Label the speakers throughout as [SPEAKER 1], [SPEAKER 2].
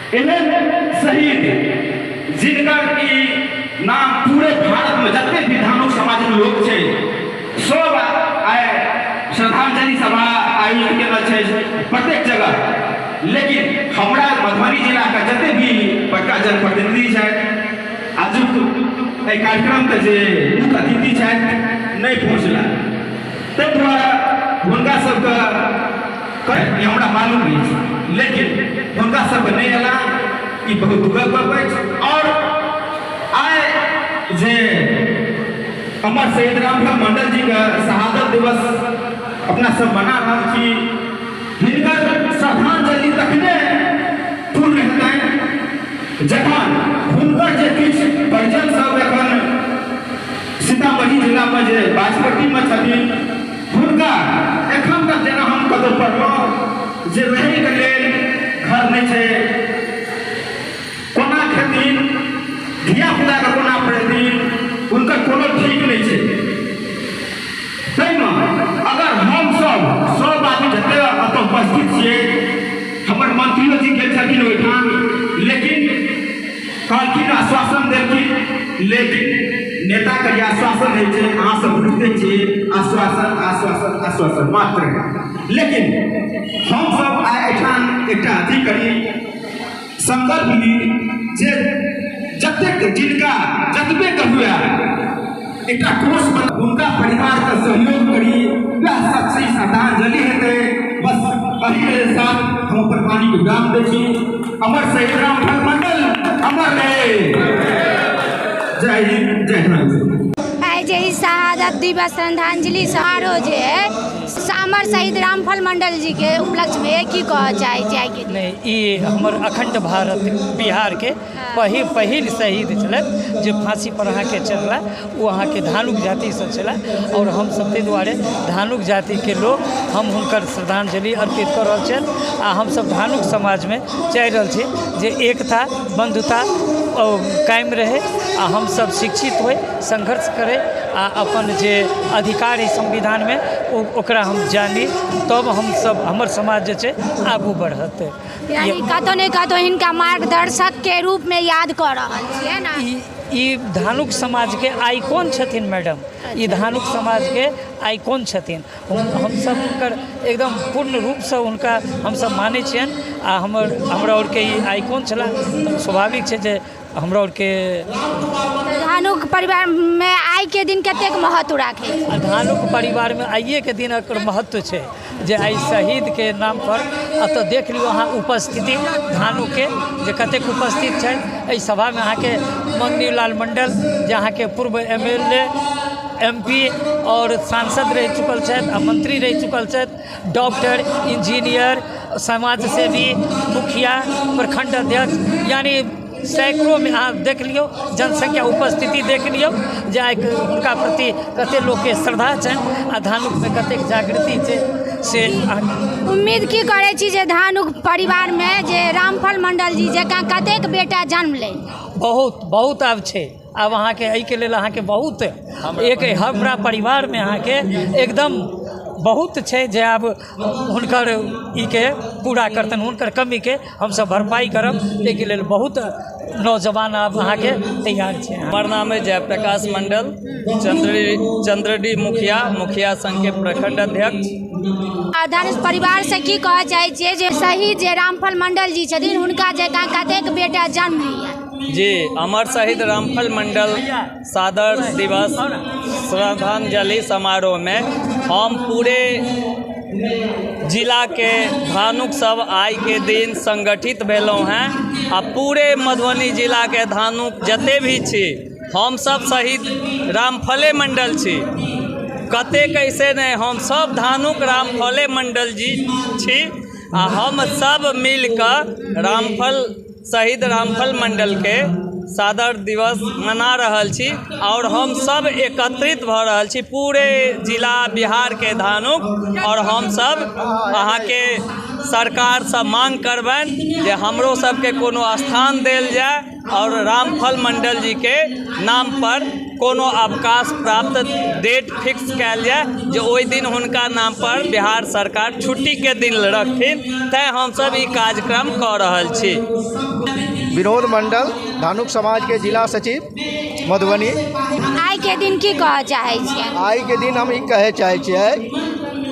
[SPEAKER 1] एहन शहीद जिनकर ई नाम पूरे भारतमे जते भी धानुक समाजक लोक छै सब आइ श्रद्धांजलि सभा आयोजित केने छै प्रत्येक जगह। लेकिन हमरा मधुबनी जिलाके जते भी बड़का जनप्रतिनिधि छथि, आजुक एहि कार्यक्रमके जे मुख्य अतिथि छथि नहि पहुँचला, ताहि दुआरे हुनका सबके हमरा मालूम अछि, लेकिन हुनका सबके नहि अयला, ई बहुत दुखद गप अछि। और आइ जे अमर शहीद रामफल मंडल जी के शहादत दिवस अपना सब मना रहल छी, हिनकर श्रद्धांजलि तखने पूर्ण हेतनि जखन हुनकर जे किछु परिजन सब एखन सीतामढ़ी जिलामे जे बाजपट्टीमे छथिन, हुनका एखन तक जेना हम कतहु पढ़लहुँ जे रहैके लेल घर नहि छै, कोना खेथिन, धियापुताके कोना पढ़ेथिन, हुनकर कोनो ठीक नहि छै। ताहिमे अगर हमसभ सब आदमी जते एतऽ उपस्थित छियै, हमर मंत्रियो जी गेल छलखिन ओहिठाम, लेकिन कहलखिन, आश्वासन देलखिन, लेकिन नेताके जे आश्वासन होइ छै अहाँ सब बुझिते छियै, आश्वासन आश्वासन आश्वासन मात्र। लेकिन हमसभ आइ एहिठाम एकटा अथी करी, संकल्प ली जे जतेक जिनका जतबे हुए एकटा कोष बना हुनका परिवारके सहयोग करी, वएह सच्ची श्रद्धांजलि हेतै। बस एही साथ हम अपन वाणीके विराम दै छी। अमर शहीद रामफल मंडल अमर रहे। जय हिंद, जय भारत।
[SPEAKER 2] आइ जे ई शहादत दिवस श्रद्धांजलि समारोह जे है अमर शहीद रामफल मंडल जी के उपलक्ष्य में, की कहऽ चाहै छी आइके दिन?
[SPEAKER 3] नहि, ई हमर अखण्ड भारत बिहारके पहिल शहीद छलथि जे फाँसी पर अहाँके चढ़ला, ओ अहाँके धानुक जातिसँ छलाह। आओर हमसभ ताहि दुआरे धानुक जातिके लोक हम हुनकर श्रद्धांजलि अर्पित कऽ रहल छियनि। आ हमसभ धानुक समाजमे चाहि रहल छी जे एकता बन्धुता कायम रहै आ हमसभ शिक्षित होइ, संघर्ष करै आ अपन जे अधिकार अइ संविधानमे ओ ओकरा हम जानी, तब हमसभ हमर समाज जे छै आगू बढ़त।
[SPEAKER 2] यानी कतौ ने कतौ हिनका मार्गदर्शक के रूप में याद कऽ रहल छियै ने?
[SPEAKER 3] ई धानुक समाजके आइकॉन छथिन मैडम, ई धानुक समाजके आइकॉन छथिन। हमसभ हुनकर एकदम पूर्ण रूपसँ हुनका हमसभ मानै छियनि आ हमर हमरा आओरके ई आइकॉन छलाह, तऽ स्वाभाविक छै जे हमरा आओरके
[SPEAKER 2] धानुक परिवारमे आइके दिन कतेक महत्व राखै छै?
[SPEAKER 3] आ धानुक परिवारमे आइएके दिन एकर महत्व छै जे आइ शहीदके नामपर एतऽ देख लियौ अहाँ उपस्थिति धानुकके जे कतेक उपस्थित छथि एहि सभामे। अहाँके मंगनी लाल मण्डल जे अहाँके पूर्व M L A, M P आओर सांसद रहि चुकल छथि आ मंत्री रहि चुकल छथि, डॉक्टर, इंजीनियर, समाज सेवी, मुखिया, प्रखंड अध्यक्ष, यानी सैकड़ोमे अहाँ देख लियौ जनसंख्या उपस्थिति देख लियौ जे आइ हुनका प्रति कते लोकके श्रद्धा छनि आ धानुकमे कतेक जागृति छै से अहाँ
[SPEAKER 2] उम्मीद की करै छी जे धानुक परिवारमे जे रामफल मंडल जी जकाँ कतेक बेटा जन्म लै?
[SPEAKER 3] बहुत बहुत आब छै। आब अहाँके एहिके लेल अहाँके बहुत एक हमरा परिवारमे अहाँके एकदम बहुत छै जे आब हुनकर ईके पूरा करतनि, हुनकर कमीके हमसभ भरपाइ करब, ताहिके लेल बहुत नौजवान आब अहाँके तैयार छै।
[SPEAKER 4] हमर नाम है जयप्रकाश मंडल, चंद्रडीह मुखिया, मुखिया संघ के प्रखंड अध्यक्ष।
[SPEAKER 2] आ धनुष परिवार से की कहऽ चाहै छियै जे शहीद जे रामफल मंडल जी छथिन हुनका जकाँ कतेक बेटा जन्म लिअ?
[SPEAKER 4] जी, अमर शहीद रामफल मंडल सादर दिवस श्रद्धांजलि समारोह में हम पूरे जिला के धानुक सब आइ के दिन संगठित भेलहुँ हैं आ पूरे मधुबनी जिला के धानुक जते भी छी हम सब शहीद रामफले मंडल छी। कते कैसे नहि, हम सब धानुक रामफले मंडल जी छी आ हम सब मिलकऽ रामफल शहीद रामफल मण्डलके सादर दिवस मना रहल छी आओर हम सब एकत्रित भऽ रहल छी पूरे जिला बिहारके धानुक, आओर हमसब अहाँके सरकारसँ माँग करबनि जे हमरो सबके कोनो स्थान देल जाय आओर रामफल मण्डल जीके नामपर। कोनो अवकाश प्राप्त डेट फिक्स कयल जाय जे ओहि दिन हुनका नाम पर बिहार सरकार छुट्टीके दिन रखथिन। तैँ हमसभ ई कार्यक्रम कऽ रहल छी।
[SPEAKER 5] विनोद मंडल, धानुक समाज के जिला सचिव, मधुबनी।
[SPEAKER 2] आइ के दिन की कहऽ चाहै छियै?
[SPEAKER 5] आइ के दिन हम ई कहै चाहै छियै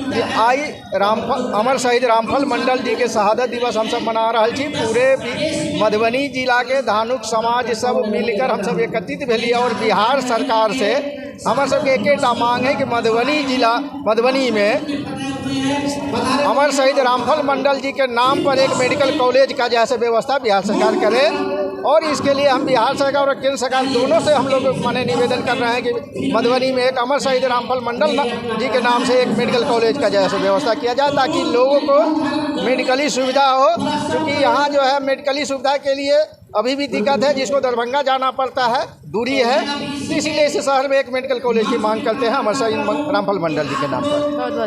[SPEAKER 5] कि आइ रामफल अमर शहीद रामफल मंडल जी के शहादत दिवस हमसब मना रहल छी। पूरे मधुबनी जिलाके धानुक समाज सब मिलकर हमसब एकत्रित भेलियै और बिहार सरकार से हमर सबके एकेटा मांग है कि मधुबनी जिला मधुबनीमे अमर शहीद रामफल मंडल जी के नाम पर एक मेडिकल कॉलेज का जैसे व्यवस्था बिहार सरकार करे और इसके लिए हम बिहार सरकार और केंद्र सरकार दोनों से हम लोग माने निवेदन कर रहे हैं कि मधुबनी में एक अमर शहीद रामफल मंडल जी के नाम से एक मेडिकल कॉलेज का जैसे व्यवस्था किया जाए ताकि लोगों को मेडिकली सुविधा हो, क्योंकि यहाँ जो है मेडिकली सुविधा के लिए अभी भी दिक्कत है, जिसको दरभंगा जाना पड़ता है, दूरी है, तो इसीलिए इस शहर में एक मेडिकल कॉलेज की मांग करते हैं अमर शहीद रामफल मंडल जी के नाम पर।
[SPEAKER 2] बहुत बहुत।